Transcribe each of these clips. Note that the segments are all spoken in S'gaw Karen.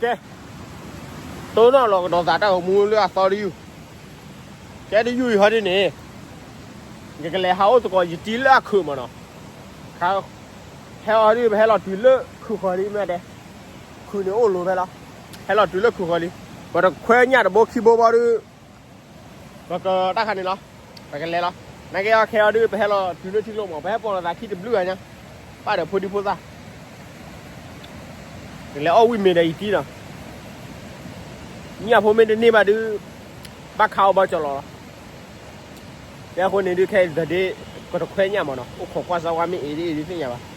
ကဲ, တိၢ်နီၣ်လီၤကဒီးသးတၢ်ဂီၤမူလၢအသီတယုၢ်, ကဲတယုၢ်အံၤဟီဒ်န့ၣ်, ယကလဲၤဟးအိၣ်သကိးယတံၤလၢအခုးမးနီၤ, ဟဲအီၤဒ် ပဟဲလီၤတုၤလၢခုးဃီၤလံမ့ၢ်တဲ, ခုးန့ၣ်အိၣ်လိၤဖဲလီၤ, ဟဲလီၤတုၤလၢခုးဃီၤလံ, ပတခွဲညၣ်တဘိခံဘိဘၣ်ဒုး ပကတၢ်ခါန့ၣ်လီၤ, ပကလဲၤလီၤ, နာ်က့အီၤခဲအီၤဒုး ပဟဲလီၤတုၤလၢထံကျိမး ပဟဲပိာ်လိာ်သးခံတဘျုးဂၤညါ, ပၢ်ဒီးဖိဒံဖိသၣ် ကလဲၤအီၣ်ဝံၣ်မ့ၤဒီးယတံၤနီၤ, ညၣ်ဖိမ့ၢ်တန့ၢ်ဘၣ်ဒုး ဘၣ်ခးအီၣ်ဘၣ်ကၠီလီၤလီၤ, ကဲအဃိန့ၣ်ဒုးခဲအံၤသဒ့ ကတခွဲညၣ်မးနီၤ အိၣ်ခိးကွၢ်စၢ်ဝါမ့ၢ်အ့ၤဒ်အ့ၤဒုးသ့ၣ်ညါဘၣ် လဲၤ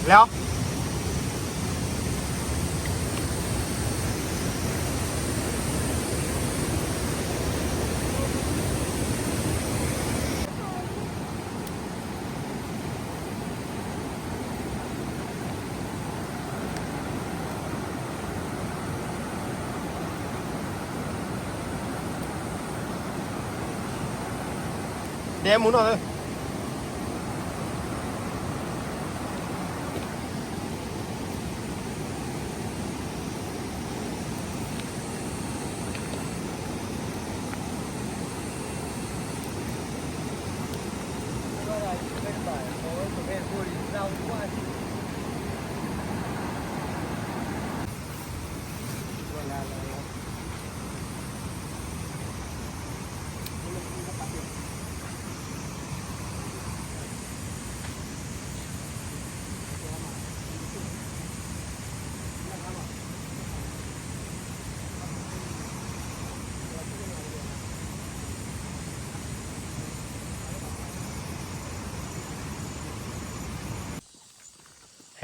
အီၤ ဒဲမူနီၤ ဟ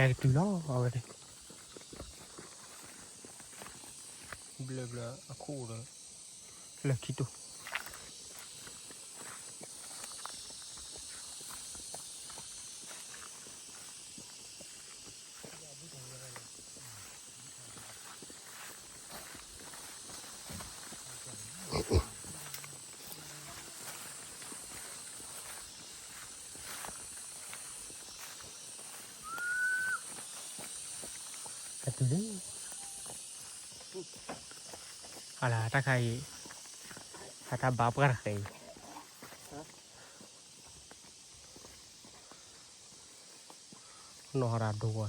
ဲကတုၤလီၤအဝဲန့ၣ် ဘျၢဘျၢအခိၣ်ဒီး လၢခံတိၢ် ကတုၤလံ အလၢတၢ်ခါအံၤ အတၢ်ဘါပှၢ်တဃဲအံၤ နီၢ်ဟီၣ်တၢ်ဒိဝဲ တုၤလံ တုၤလံ.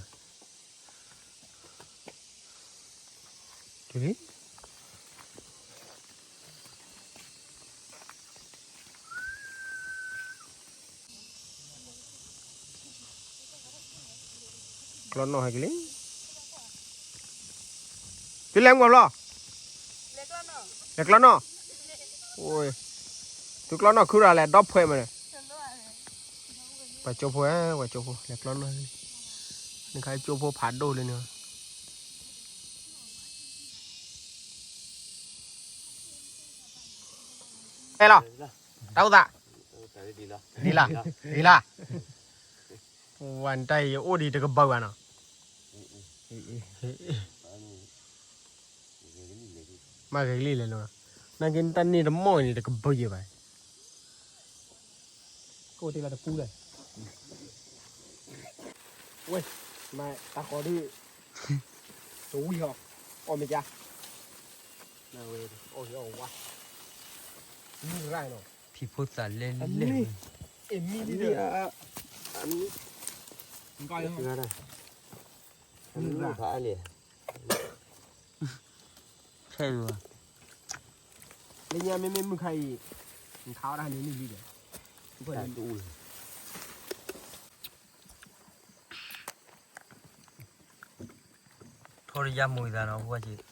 ကျီနီၣ်ဟဲက့ၤလံ, သုလဲၤမုၢ်ကီၢ်ဖျီၣ်, လဲၤကျီနီၣ်, သုကျီနီၣ်ခုရၤလဲၣ်ဒီဖှဲးမးန့ၣ်, ပှၤကၠိဖိ, ပှၤကၠိဖိ လဲၤကျီနီၣ်, နခါကၠိဖိဖးဒိၣ်လၢန့ၣ်, ဟဲလီၤ, တၢ်အိၣ်သး, ဒ်လၢ, ဒ်လၢ, ဝဲနတၢ်အံၤအိၣ်ဒံးတကဘၢဘၣ်နီၤ, မ့ၢ်ဂ့ၤလံလဲၣ်, နာ်က့တၢ်န့ၢ်တမီၢ်အံၤန့ၣ် တကဘၢယဲၢ်ဘၣ်, ကအိၣ်တ့ၢ်လီၤတပူၤလဲၣ်, ဝဲ, မၤတၢ်ဃီဒုး, တဝံၣ်ဟီ, အီၣ်မ့ၢ်ကါ, နဝဲ, အီၣ်ဝါ, မုၢ်ရၣ်နီၤ, ဖံးဖိသၣ်လဲၣ်လဲၣ်, အမံၤဒ်ဒီး, အမံၤ, မုၢ်ရၣ်, ဖဲလူၤ, လၢညါမ့မ့ၢ်မုၢ်ခါအံၤ, နခးအီၣ်တၢ်န့ၣ်နုၢ်လံဒီး, တအူလီၤ ထီၣ်တယၢ်မူၤအသးနီၤ ဖိဝဲက့ၤ,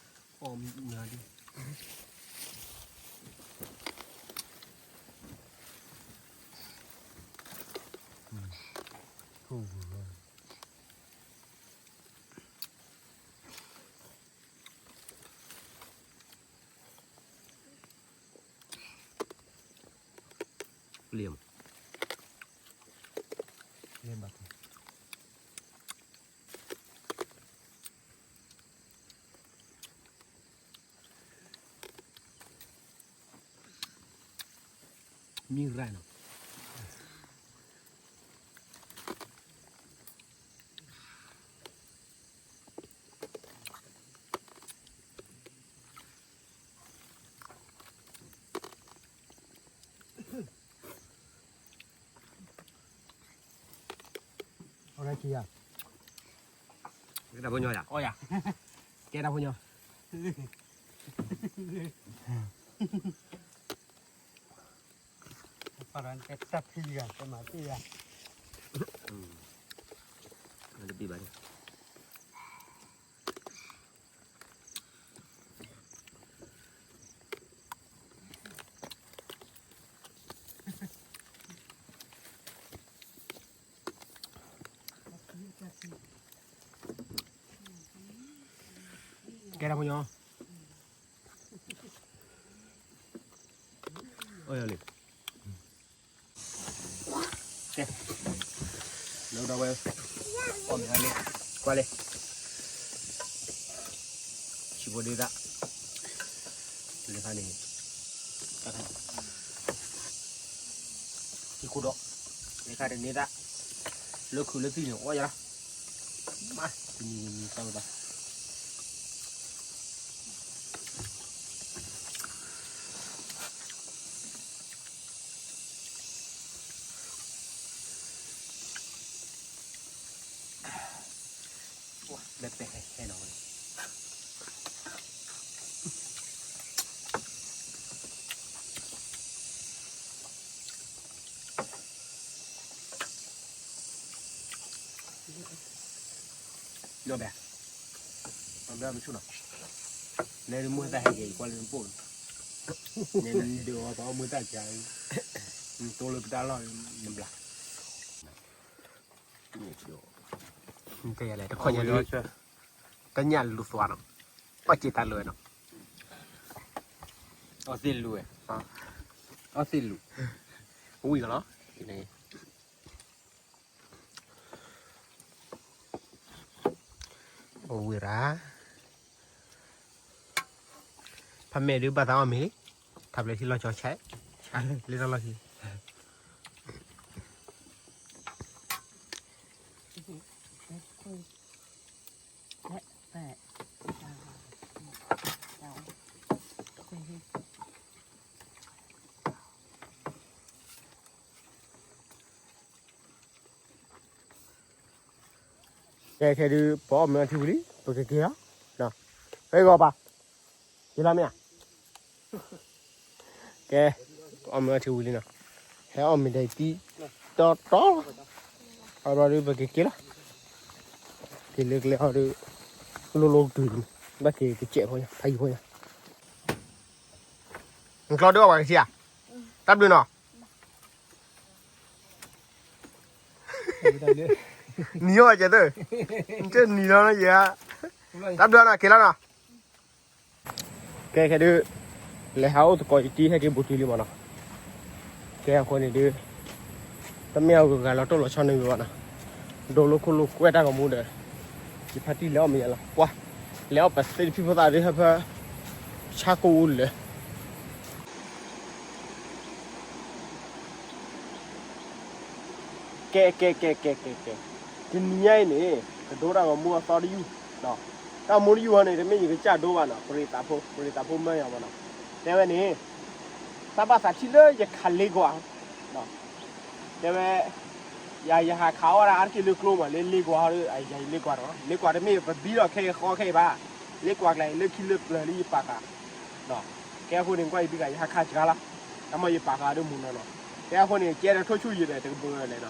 လ့ၣ်မး, လ့ၣ်ဘၣ်, မံၤရၣ်နီၤ. အီၣ်တၢ်ခံယၤ, ကဲတၢ်ဖိညီယၤ, အီၣ်ယၤ, ကဲတၢ်ဖိညီ, ပတၢ်ဖံးယၤ ကဲမၤသ့ယၤ, တဘံၣ်ဘၣ်န့ၣ် ကဲတၢ်ဖိညီ, အိၣ်ယၤလံ, ကဲ, လၢဒၣ်ဝဲ, အီၣ်မ့ၢ်ဟါလံ, ကွၢ်လံ, ဆံးဖိဒ့သၣ်, လၢခါန့ၣ်, ထံခိၣ်ဒီး, လၢခါတန့သၣ်, လၢခုးလၢသံၣ်န့ၣ် အီၣ်ယၤလီၤ, မၤ, တနံၤတနံၤသၣ်ဝဲဘၣ်. လီၤဘၣ်, အဘၣ်မဆူၣ်နီၤ, နဲနမုၢ်သၣ်ဟဲက့ၤကွၢ်လၢနပိၢ်, နဲနဒုးအီၤပှၤအီၣ်မုၢ်သၣ်ကါ, နတိၢ်လၢပတၢ်လီၢ်နဘျါ, တခီညါလၢ, တညၣ်လူၤသွါနီၤ, အီၣ်က့ၤတၢ်လၢဝဲနီၤ, အီၣ်သ့ၣ်လူၤဝဲ, အီၣ်သ့ၣ်လူၤ, ဝံၤကလီၤ, အဝံၤရၣ်, ဖးမဲာ်ဒုးဘၣ်သးအီၣ်မ့ၤလံ, ထးပျဲထံလီၤကၠီဆဲး, လၢတၢ်လီၢ်ခံ ကဲ ခဲဒုး ပအီၣ်မ့ၤအီထံဝံၤလံ ပကက့ၤလီၤ, ဟဲဂီၤပၢ်, က့ၤလီၤမ့ၢ်ဧါ, ကဲ, ပအီၣ်မ့ၤအီထံဝံၤလံနီၤ, ဟဲအီၣ်မ့ၤဒ်အံၤတံၢ်တီတီလီၤ, အဘျီဒုး ပကက့ၤလီၤ. က့ၤလၢကျဲဟီဒီး လိၣ်လိၣ်ကတုၤလံ, ဘၣ်က့ၤကစဲးဖိညါ ဖးယံၤဖိညါ, နကျီဒုးအီၣ်ပှၤကထံၣ်ဧါ, တၢ်ဘျုးနီၤ, နံၤဟီၣ်ကဲသၢ, နံၤလီၤနီၤယဲ, တၢ်ဘျုးနီၤ က့ၤလီၤနီၤ. ကဲခဲဒုး လဲၤဟးအိၣ်သကိးယတံၤဟဲက့ၤဘူးတုၤလံမးနီၤ, ကဲအဃိန့ၣ်ဒုး တမ့ၢ်အဂုၤအဂၤလီၤတိၢ်လီၤဆီန့ၣ်ဂ့ၤဘၣ်နီၤ, ဒိလိၣ်ခိၣ်လိၣ်ကွဲတၢ်ဂီၤမူဒီး ယဖါတံၢ်လဲၤအီၣ်မ့ၤယါလီၤ, ပှၤ လဲၤအီၣ်ပသ့ၣ်တဖံဖိသၣ်ဒုးဟဲဖဲ ဆါကိၣ်အူလၢ ကဲ ကဲ ကဲ ကဲ ကဲ ကဲ, တနံၤညါအံၤန့ၣ် ကဒိတၢ်ဂီၤမူအသီတယုၢ်, တၢ်ဂီၤမူတယုၢ်ဟီန့ၣ် တမ့ၢ်ယကစၢ်ဒိဘၣ်နီၤ, ပရ့ၤသးဖိ ပရ့ၤသးဖိမၢယၤမးနီၤ, တဲဝဲန့ၣ် သးဘၣ်သးထံၣ်လၢယခးလ့ကွၢ်, တဲဝဲ ယၤ ယဟးခးအီၣ်ဒၣ်အါတက့ၢ်လၢကျိမး လၢလ့ကွၢ်ဟီဒီး ယၤယလ့ကွၢ်နီၤ, လ့ကွၢ်တမ့ၢ်ပဘံဒီးခဲအံၤဃီခဲအံၤဘၣ်, လ့ကွၢ်ကျါအံၤလၢခံလၢပျၢၤလၢယပာ်ဃာ် ကဲအဃိန့ၣ် ကွၢ်ယဘံကး ယဟးခးစှၤလီၤ, တၢ်မ့ၢ်ယပာ်ဃာ်ဒီးမုၢ်နီၤနီၤ, ကဲအဃိန့ၣ် ကဲဒီးထိၣ်ဆူၣ်ယံၤဒီး တကဘၢလဲၣ်နီၤ, ယ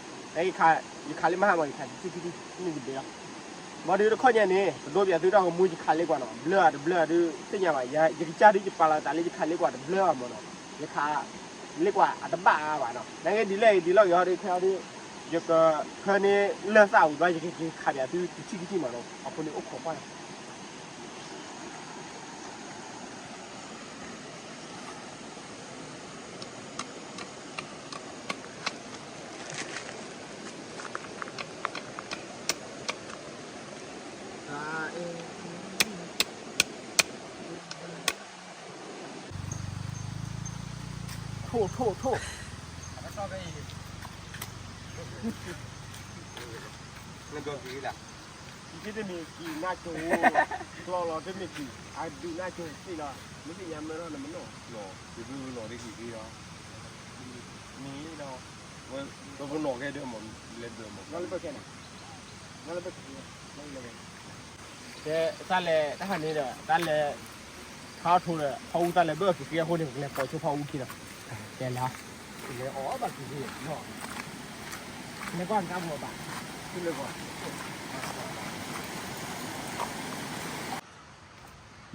ခးလ့မဟါမး ယခးတထံၣ်ခံထံၣ် မ့ၢ်ယဘ့ၣ်လီၤ, ဘၣ်ဒီးတခီညါန့ၣ် ပဒိပၠးသုတၢ်ဂီၤမူ ယခးလ့ကွၢ်နီၤ, ဘျၢအတဘျၢအဒုးသ့ၣ်ညါဘၣ်, ယကစၢ်ဒုးယပာ်လီၤသးလၢယခးလ့ကွၢ်တဘျၢအမးနီၤ, ယခးလ့ကွၢ်အတဘၣ်အါဘၣ်နီၤ, နကဲဒ်လဲၣ်ဒ်လဲၣ်ဂ့ၤဟီဒီး ခဲအံၤဒီး ယကဖၢန့ၢ်လၢသၣ်ဝံၤဘၣ် ယကက့ၤခးပၠးသုတထံၣ်ခံထံၣ်မးနီၤ, အဃိန့ၣ်အိၣ်ခိးကွၢ် ထိၣ်ထိၣ်ထိၣ်, နကက့ၤလၢ ယက့ၤတမ့ၢ်က့ၤနၢ်ကၠိ, ကျီလီၤတမ့ၢ်က့ၤ အဒုးနၢ်ကၠိသ့လီၤ, မ့ၢ်သ့ၣ်ညါမၢထီၣ်နမနီၣ်, ယဒုးလီၤတက့ၤသ့လီၤ, မ့ၢ်လီၤ, ပပနီၣ်ကဲဒၢမး, လဲၤဒၢမး, ကဲ တၢ်လဲၤတၢ်ဟးန့ၣ်ဒီး တၢ်လဲၤ ဖးထီၣ်ထိဒီး ဖီအူသၣ်လဲၤဘၢၣ်က့ၤဃ့အဃိန့ၣ် ပကလဲၤပိာ်ဆိဖီအူခံဒီး ကဲလၢ လဲၤအီၣ်ဘၣ်က့ၤဃ့, လဲၤကွၢ်တၢ်မူဘၣ်,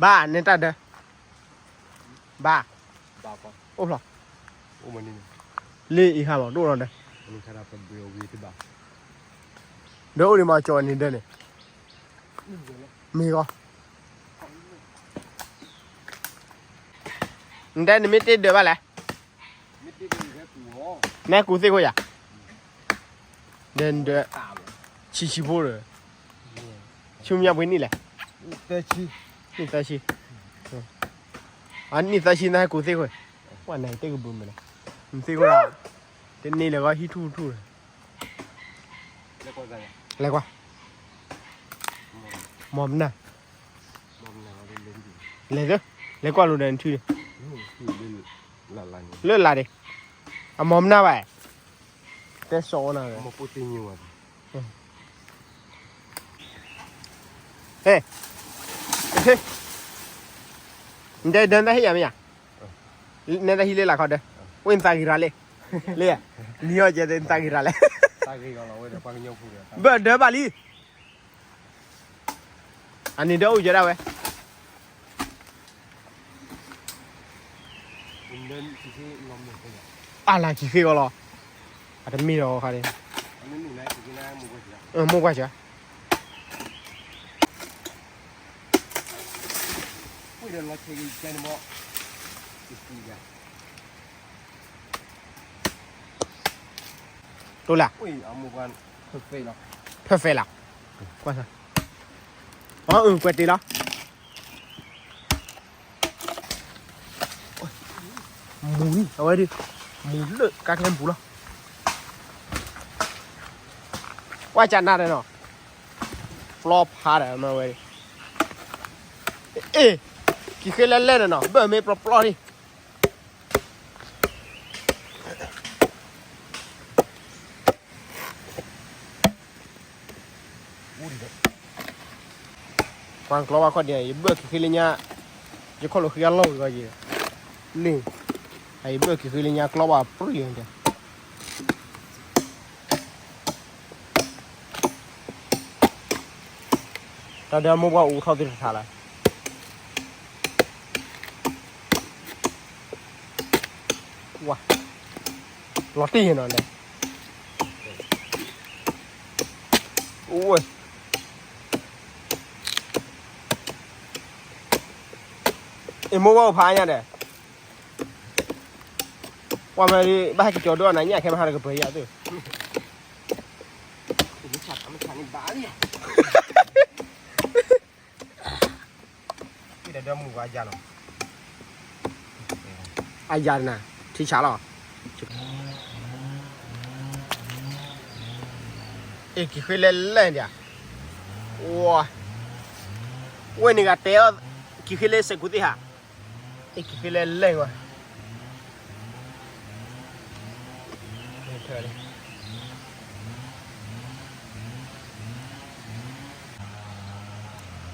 ဘၣ်န့ၣ်တၢ်ဒၢ, ဘၣ်, အိၣ်ဖျီ, လၢအံၤခါမး ဒိၣ်လီၤဒၢ, ဒၢအိၣ်ဒံးမး ကၠီၤန့ၣ်ဒၢန့ၣ်, မ့ၢ်ဂီၤ နတဲနမ့ၢ်တ့ၢ်ဒၢးဘၣ်လဲၣ်, နကူၣ်သ့ၣ်ခိၣ်ယၤ, နဒၢး ဆံးဆံးဖိဒီး, ဆူမဲာ်ညါပှဲၤနံၣ်လဲၣ်, နံၣ်သၢဆံ, နံၣ်သၢဆံ နဟဲကူၣ်သ့ၣ်ခိၣ်, ပှၤန့ၣ်တ့ၢ်ကဘုးမ့ၢ်လဲၣ်, နသ့ၣ်ခိၣ်ဒီး, တန့ၢ်လၢၤဂီၤဟံၣ်ထူၣ်ထူၣ်, လဲၤကွၢ်, မီၤမနၢ်, လဲၤသၢ, လဲၤကွၢ်လိာ်ဒီးနထံၣ်, လၢလၢ်ဒ့, အမီၤမနၢ်ဘၣ်, တဲစီၤအီနၤ, ဟဲ, နတဲဒၢနတၢ်ဟ့ၣ်ယၤမ့ၢ်ယၤ, နတၢ်ဟံးလၢလာ်ခီဒၢ, ဝဲနသးဂ့ၤရၤလဲၣ်, လၢ, နံၤအီၣ်ကဲသနသးဂ့ၤရၤလဲၣ်, ဘၢၣ်ဒၢဘၣ်လံ အန့ၣ်ဒၢအိၣ်ယဲဒၣ်ဝဲ, အလၢကံၤဃ့ကီးလီၤ, အတမ့ၢ်ဒီးခါန့ၣ်, မိၢ်ပှၢ်စၢၤ, တိၢ်လၢ, perfect လီၤ, ကွၢ်တ့ၢ်လီၤ, မူၤလံ အဝဲဒၣ်, မူၤလၢကါကျဲပူၤလီၤ, ကွၢ်ကနၣ်ဒီးနီၤ, ပျီဖးဒီးမ့ၢ်ဝဲ, အ့ၣ်, ကံၤဃ့လဲၣ်လဲၣ်ဒီးနီၤ ဘၢၣ်မ့ၢ်ပျီပျီဒံး ပှၤကျီဘၣ်ခီၣ်ဒံး ယဘၢၣ်က့ၤဃ့လၢညါ, ယခီၣ်လိာ်ဃံအလီၢ်ဝံၤဂီၢ်ယံၤ, လ့ၣ်, ယဘၢၣ်က့ၤဃ့လၢညါကျီဘၣ်ပြံၣ်အံၤ ဒီးမိၢ်ပှၢ်အိၣ်ထီၣ်သ့ၣ်တထးလၢ ဝါ လီၤတံၢ်နီၤန့ၣ် အိၣ်ဝဲ အ့ၣ် မိၢ်ပှၢ်အိၣ်ဖးညါဒီး ပှၤမၤဘၣ်ဟဲက့ၤကၠီၤဒိၣ်အနၤညၣ်ခဲမဟါတကပၢၤယၤသ့ၣ် အယၤနၤ ထံဆးလီၤ အ့ၣ် ကံၤဃ့လဲၤလဲၣ်ဒၣ် ဝါ ဝဲန့ၣ်ဂၤတဲအီၤ ကံၤဃ့လဲၤစဲးကူသ့ၣ်ဟး အ့ၣ် ကံၤဃ့လဲၤလဲၣ်ဝဲ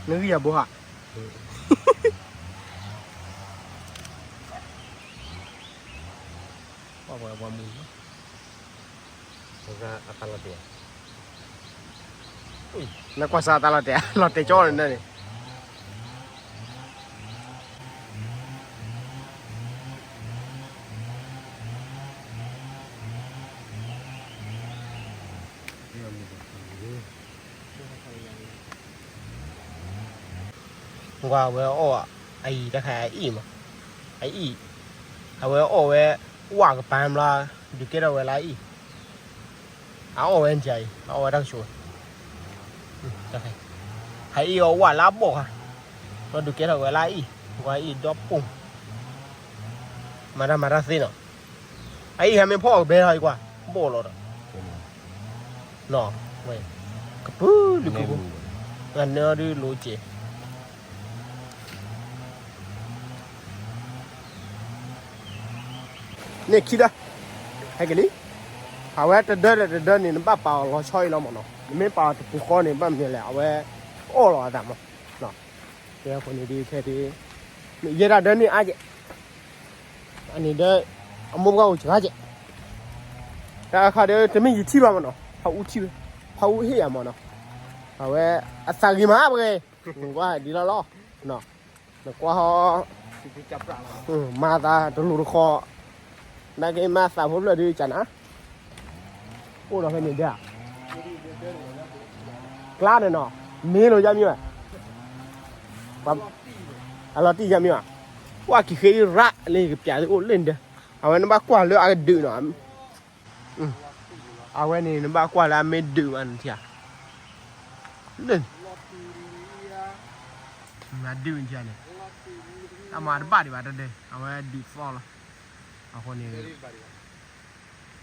နဂံၢ်ယၤဘိဟး ပှၤပှၤမူ နကွၢ်စၢ်တၢ်လီၤတဲာ် လီၤတဲာ်ကၠီန့ၣ်န့ၣ် ကွၢ်ဝဲအီၣ် အအံၤတခါအအံၣ်မး အအံၣ် အဝဲအီၣ်ဝဲ ဝၣ်ကပၤဘျီ ဒုးကဲထီၣ်ဝဲလၢအအံၣ် အအီၣ်ဝဲနထံအံၤ အအီၣ်ဝဲတၢ်ကဆိး ဟဲအံၣ်အီၣ်ဝၣ်လၢအဘီၣ်ခါ ဘျီဒုးကဲထီၣ်ဝဲလၢအအံၣ် ကွၢ်အံၣ်ဒီပိၢ် မၤတၢ်မၤတၢ်သ့နီၤ အအံၣ်ဟဲမ့ၢ်ဖီၣ်ကဘဲထီၣ်အံၤကွၢ် ဘီၣ်လီၤဒီး နီၤ ဝဲ ကပုၢ်ဒုးကပုၢ် အနၢဒုးလိက့ၤ န့ၣ်ခံဒၢ ဟဲက့ၤလံ အဝဲတဒၢဒီးတဒၢန့ၣ် နဘၣ်ပာ်အီၤလီၤဆီအံၤလီၤမးနီၤ နမ့ၢ်ပာ်အီၤတပူၤဃီန့ၣ် ဘၣ်မနုၤလဲၣ် အဝဲအီၣ်လီၤအသးမး ကဲအဃိန့ၣ်ဒုးခဲဒုး ယဲဒၣ်ဒၢန့ၣ်အါကဲ အန့ၣ်ဒီး အမိၢ်ပှၢ်အိၣ်စှၤကဲ တၢ်အခါဒီး တမ့ၢ်ယထံၣ်ဘၣ်မးနီၤ ဖးအူထံၣ်ဝဲ ဖးအူဟ့ၣ်ယၤမးနီၤ အဝဲအသးဂ့ၤမးပှဲၤ နကွၢ်ဒ်လီၤလီၤ နကွၢ်ဟီ မၤသးတလိၤတဃီ နာ်က့မၤသးဖိဖျၢၣ်ဒုးကနၤ အိၣ်ဒီးဖဲန့ၣ်ဒၣ် ကျါန့ၣ်နီၤ မ့ၢ်လိာ်ယါမံၤဘၣ် အလီၤတံၢ်ယါမံၤဘၣ် ပှၤကံၤဃ့ရးလၢကပျးသ့ၣ်အိၣ်လၢနဒၢ အဝဲနဘၣ်ကွၢ်လၢအကဒုးနီၤ အဝဲန့ၣ်နဘၣ်ကွၢ်လၢအမ့ၢ်ဒုးမးနထံၣ် လၢ မၤဒုးနထံၣ်န့ၣ် အမၤတဘၣ်ဒံးဘၣ်တဒဲ အဝဲဒုးသီလီၤ အဃိန့ၣ်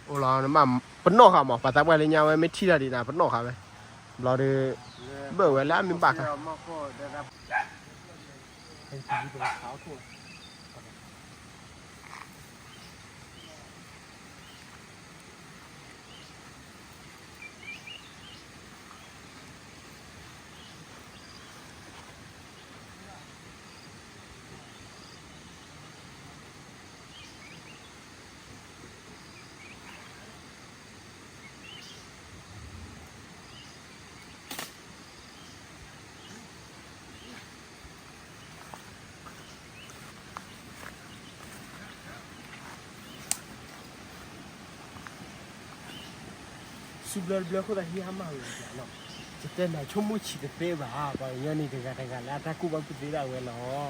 အိၣ်လီၤ ပနီၣ်ဃာ်မး ပှၤသးပှၢ်လၢညါဝဲမ့ၢ်ထံၣ်တၢ်ဒ်န့ၣ် ပနီၣ်ဃာ်ဝဲ ဘျီဒီး ဘၢၣ်ဝဲလၢအမ့ၢ်ဘၣ်ခါ စူဘျၢတဘျၢခိၣ်သးဟံးဟါမၢ်ဝဲနီၤ, ယတဲနၤဆိကမိၣ်ဆံးတသ့ဘၣ်, ပှၤကညီန့ၣ်တဂၤတဂၤလၢအတၢ်ကူၣ်ဘၣ်ကူၣ်သ့ဒၣ်ဝဲလီၤ,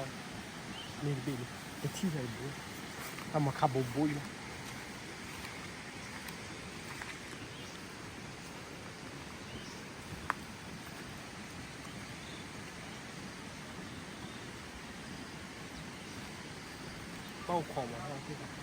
မ့ၢ်တဘ့ၣ်န့ၣ် တထံၣ်ဖဲတဘိ, တၢ်မၤခါဘိဘိအံၤလီၤ. ပအိၣ်ခိးမး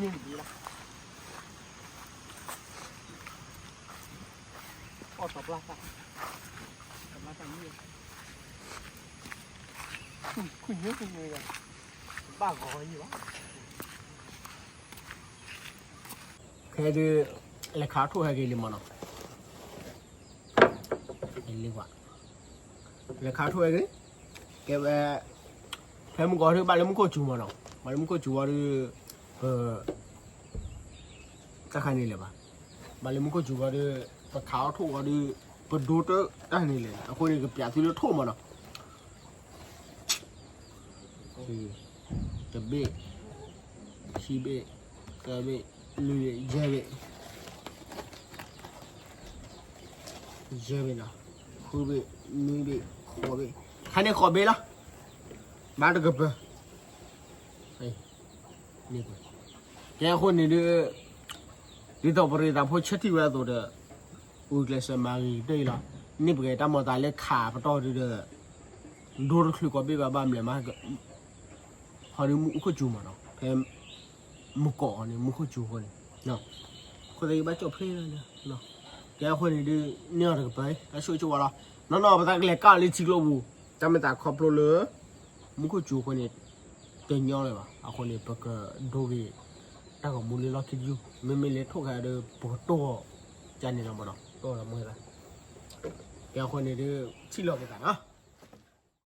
န့ၣ်လီၤ, အီၣ်တဘျါတၢ်, တဘျါတၢ်န့ၣ်, ခွံညိခွံညိယၤ, ဘၣ်ဂီၤယံၤဘၣ်. ခဲဒုး လဲၤခးထိၣ်ဟဲက့ၤလံမးနီၤ, လံကွၢ်, လဲၤခးထိၣ်ဟဲက့ၤ, ကဲဝဲ, ဖဲမုၢ်ဂီၤဒုး ဘၣ်လၢမူခိၣ်စူၤမးနီၤ, ဘၣ်လၢမူခိၣ်စူၤဝံၤဒုး, ပ တၢ်ခါန့ၣ်လဲၣ်ဘၣ်, ဘၣ်လၢမူခိၣ်စူၤဝံၤဒီး, ပခးအီၣ်ထိၣ်ဝံၤဒီး, ပဒိတၢ်တၢ်န့ၣ်လဲၣ် အဃိန့ၣ် ကပျးသုလၢထိၣ်မးနီၤ, တဘ့ၣ်, ခံဘ့ၣ်, သၢဘ့ၣ်, လွံၢ်ဘ့ၣ်, ယဲၢ်ဘ့ၣ်, ယဲၢ်ဘ့ၣ်နီၤ, ဃုဘ့ၣ်, နွံဘ့ၣ်, ဃိးဘ့ၣ်, ခါန့ၣ်ဃိးဘ့ၣ်လီၤ, ဘၣ်တကပၤ ကဲအဃိန့ၣ်ဒုး, ဒ်သိးပရ့သးဖိဆၢထံၣ်ဝဲအသိးဒီး, အူကျဲးစၢးမၤဂ့ၤကတၢၢ်အံၤလီၤ, န့ၢ်ပက့ၤတၢ်မီၢ်သးလၢခးပတီၢ်ဒုးဒီး, ဒိတချုးကီးဘ့ၣ်ဘၣ်ဘၣ်မလဲၣ်မး, ဟီဒုးမူခိၣ်စူၤမးနီၤ, ဖဲ မုၢ်ကီၢ်အီၤန့ၣ် မူခိၣ်စူၤအဃိန့ၣ်, အဃိသတးယဘၣ်ကၠီၣ်ဖျ့လီၤ, ကဲအဃိန့ၣ်ဒုး, န့ၢ်အီၤတကပၤ, တၢ်ဆိၣ်ဂ့ၤဆိၣ်ဝါလီၤ, နီၢ်နီၢ်ပသးကလဲၤကၢ်လၢထံကျိပူၤ, တၢ်မ့ၢ်သးခီဖျိလၢ မူခိၣ်စူၤအဃိန့ၣ်, တညီလၢၤဘၣ်, အဃိန့ၣ် ပကဒိဂ့ၤ တၢ်ဂီၤမူလၢလီၢ်ခံတယုၢ်, မ့မ့ၢ်လၢထိၣ်ခါဒီး ပကတိၢ်အီၤ, ကန့ၣ်လီၤမးနီၤ, တိၢ်လီၤမ့ၢ်သး, ကဲအဃိန့ၣ်ဒုး, ထံၣ်လီၤက့ၤသးနီၤ.